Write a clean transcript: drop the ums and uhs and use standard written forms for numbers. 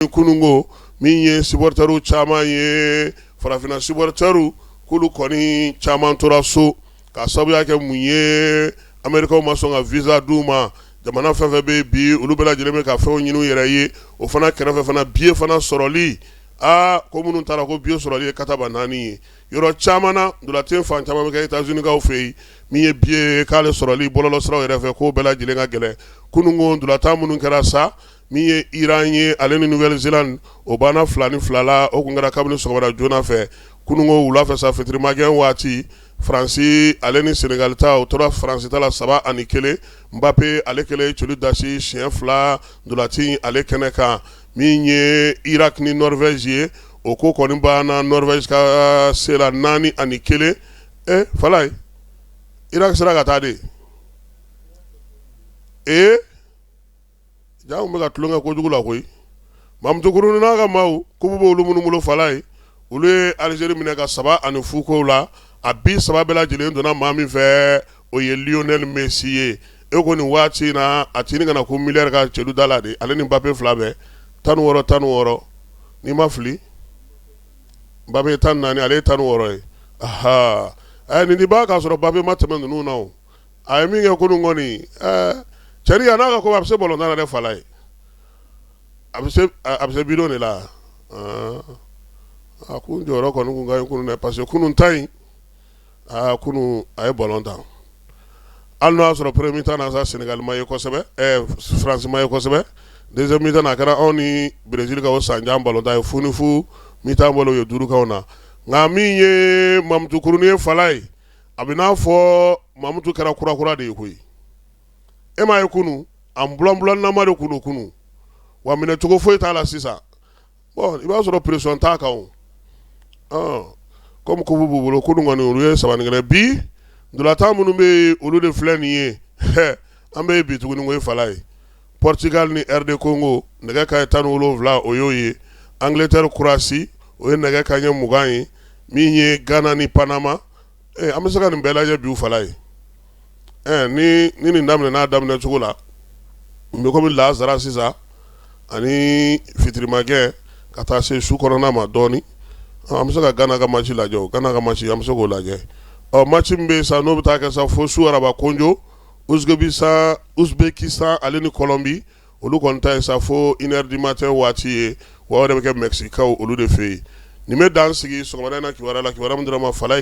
Kununko min ye supporters caman ye, farafinna supporters k'olu kɔni caman tora so ka sababuya kɛ mun ye? Américains ma sɔn ka visa d'u ma. Jamana fɛn fɛn bɛ bi, olu bɛɛ lajɛlen bɛ ka fɛnw ɲini u yɛrɛ ye. O fana kɛrɛfɛ fana, billet fana sɔrɔli, aa, ko minnu taara ko billet sɔrɔli ye kataba naani ye. Yɔrɔ caman na, ntolatan fan caman bɛ kɛ États-Unis kaw fɛ yen. Min ye billet k'ale sɔrɔli bɔlɔlɔsiraw yɛrɛ fɛ, k'o bɛɛ lajɛlen ka gɛlɛn. Kununko ntolatan minnu kɛra sa, min ye Iran ye, ale ni Nouvelle-Zélande, o banna 2-2 la. O tun kɛra kabini sɔgɔmada joona fɛ. Kununko wula fɛ sa, fitirimakɛ waati, Faransi ale ni Sénégal ta, o tora Faransi ta la 3-1. Mbappé ale kɛlen celu dasi siɲɛ fila ntolatan ale kɛnɛ kan. Min ye Irak ni Norvège ye, o ko kɔni banna Norvège ka se la 4-1. E Falaye, Irak sera ka taa de ee. Ja bɛ ka tulonkɛ kojugu la koyi. Mamutu Kuruni n'a ka maaw, coupe b'olu minnu bolo, Falaye, olu ye Algérie minɛ ka 3-0 ko la. A bi saba bɛɛ lajɛlen donna maa min fɛ, o ye Lionel Messi ye. E ko nin waati in na, a tini kana ko miliyari ka cɛdu da la de. Ale ni Mbappé fila bɛɛ 16 16, n'i ma fili. Mbappé ye 14, ale ye 16 ye. Aha, nin b'a k'a sɔrɔ Mbappé ma tɛmɛ ninnu na. O a ye min kɛ kunun kɔni, cɛnin a n'a ka ko, a bɛ se balontan na dɛ, Falaye. A bɛ se bidon de la. A ko n jɔyɔrɔ kɔni kun ka ɲi kunun dɛ, parce que kunun ta in, aa, kunun a ye balon tan. Hali n'o y'a sɔrɔ premier mi-temps na sa, Sénégal ma ye kosɛbɛ, France ma ye kosɛbɛ. Deuxième mi-temps na, a kɛra anw ni Brésil ka o sanjan balontan ye, 0-0. Mi-temps bɔlen, u ye duuru k'anw na. Nka min ye Mamutu Kuruni ye, Falaye, a bɛ n'a fɔ Mamutu kɛra kurakura de ye koyi. E m'a ye kunun, a bulanbulanama de kun don kunun wa, minɛcogo foyi t'a la sisan. Bon, i b'a sɔrɔ pression t'a kan o. Comme coupe b'u bolo, kunun kɔni olu ye saba ni kelen. Bi ntolatan minnu bɛ yen, olu de filɛ nin ye. An bɛ bi tuguni ko ye, Falaye, Portugal ni RD Congo, nɛgɛ kanɲɛ 17, o y'o ye. Angleterre Croatie, o ye nɛgɛ kanɲɛ 20 ye. Min ye Ghana ni Panama, an bɛ se ka nin bɛɛ lajɛ bi, Falaye. Ni nin daminɛ n'a daminɛ cogo la, n bɛ komi lazara sisan ani fitirimakɛ ka taa se su kɔnɔna ma dɔɔnin, an bɛ se ka Ghana ka match lajɛ. O Ghana ka match, an bɛ se k'o lajɛ. Ɔ, match min bɛ yen sa, n'o bɛ taa kɛ sa fo su araba konjo, Ouzbékistan, Ouzbékistan ale ni Colombie, olu kɔni ta ye sa fo 1h du matin waati ye wa. O de bɛ kɛ Mexique olu de fɛ yen. Nin bɛ dan sigi sɔgɔmada in na kibaruya la, kibaruya min dira ma, Falaye.